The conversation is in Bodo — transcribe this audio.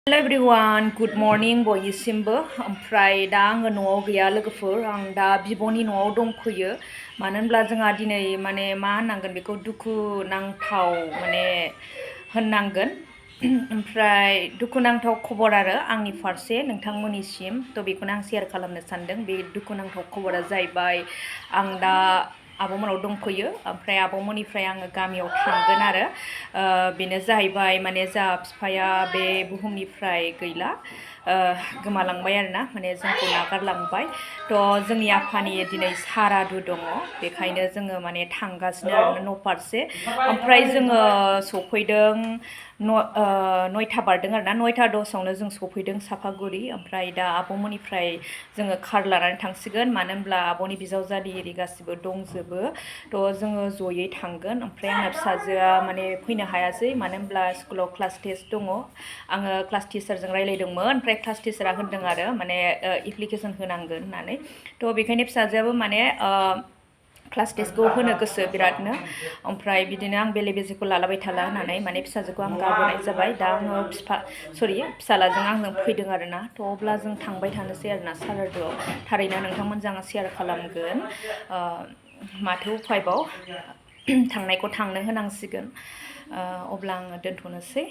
Hello everyone, good morning बयनिसिमबो ओमफ्राय दा आङो न'आव गैया लोगोफोर आं दा बिब'नि न'आव दंफैयो मानो होनब्ला जोंहा दिनै माने मा होननांगोन बेखौ दुखु नांथाव माने होननांगोन ओमफ्राय दुखु नांथाव खबर आरो आंनि फारसे नोंथांमोननिसिम थ' बेखौनो आं शेयार खालामनो सानदों बे दुखु नांथाव खबरा जाहैबाय आं दा आब'मोनाव दंफैयो ओमफ्राय आब'मोननिफ्राय आङो गामियाव थांगोन आरो बेनो जाहैबाय माने जा बिफाया बे बुहुमनिफ्राय गैला गोमालांबाय आरोना माने जोंखौ नागारलांबाय थ' जोंनि आफानि दिनै सारादु दङ बेखायनो जोङो माने थांगासिनो आरो न' फारसे ओमफ्राय जोङो सफैदों 9टा बारदों आरोना 9टा 10आवनो जों सफैदों सापागुरि ओमफ्राय दा आब'मोननिफ्राय जोङो कार लानानै थांसिगोन मानो होनब्ला आब'नि बिजावजालि एरि गासिबो दंजोबो थ' जोङो जयै थांगोन ओमफ्राय आंना फिसाजोआ माने फैनो हायासै मानो होनब्ला स्कुलाव क्लास टेस्ट दङ आङो क्लास टिचारजों रायलायदोंमोन ओमफ्राय क्लास टिचारा होनदों आरो माने एप्लिकेसन होनांगोन होननानै थ' बेखायनो फिसाजोआबो माने क्लास टेस्टखौ होनो गोसो बिरादनो ओमफ्राय बिदिनो आं बेले बेजेखौ लालाबाय थाला होननानै माने फिसाजोखौ आं गारबोनाय जाबाय दा आङो फिसालाजों आंजों फैदों आरोना थ' अब्ला जों थांबाय थानोसै आरोना सारादुआव थारैनो नोंथांमोनजों आं शेयार खालामगोन माथो उफायबाव थांनायखौ थांनो होनांसिगोन अब्ला आङो दोनथ'नोसै